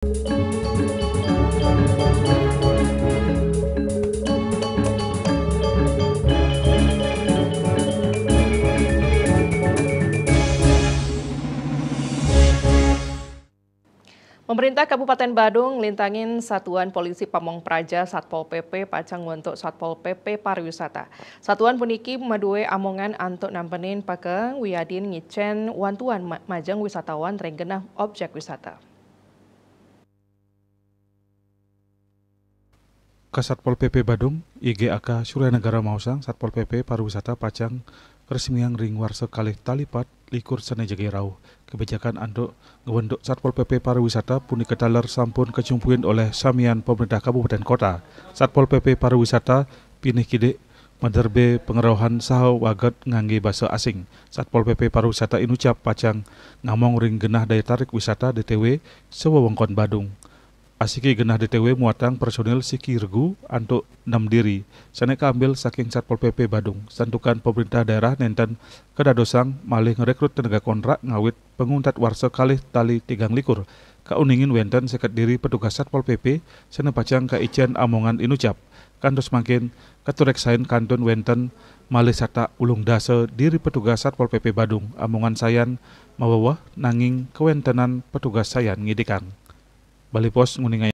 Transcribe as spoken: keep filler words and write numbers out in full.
Pemerintah Kabupaten Badung nglintangin Satuan Polisi Pamong Praja Satpol P P pacang ngwentuk Satpol P P Pariwisata. Satuan puniki madué amongan antuk nampenin paka wiadin ngicén wantuan ma-, majeng wisatawan ring genah objek wisata. Kasatpol P P Badung, I G A K Suryanagara maosang, Satpol P P Pariwisata pacang ngresmiang ring warsa kalih tali pat likur sané jagi rauh. Kabijakan antuk ngwentuk Satpol P P Pariwisata punika taler sampun kacumpuin olih samian pemerintah kabupaten kota. Satpol P P Pariwisata pinih kidik maderbé pangrauhan saha wagéd nganggé basa asing. Satpol P P Pariwisata inucap pacang ngamong ring genah daya tarik wisata D T W sawewengkon Badung. Asiki genah D T W muatang personil siki regu antuk nem diri, sané kaambil saking Satpol P P Badung, santukan pemerintah daerah nénten kadadosang malih ngrekrut tenaga kontrak ngawit panguntat warsa kalih tali tigang likur. Kauningin wénten seket diri petugas Satpol P P sané pacang kaicén amongan inucap. Kantos mangkin, katureksain kantun wénten malih satak ulung dasa diri petugas Satpol P P Badung, amongan sayan maweweh nanging kawéntenan petugas sayan ngidikang. Bali Post nguningayang.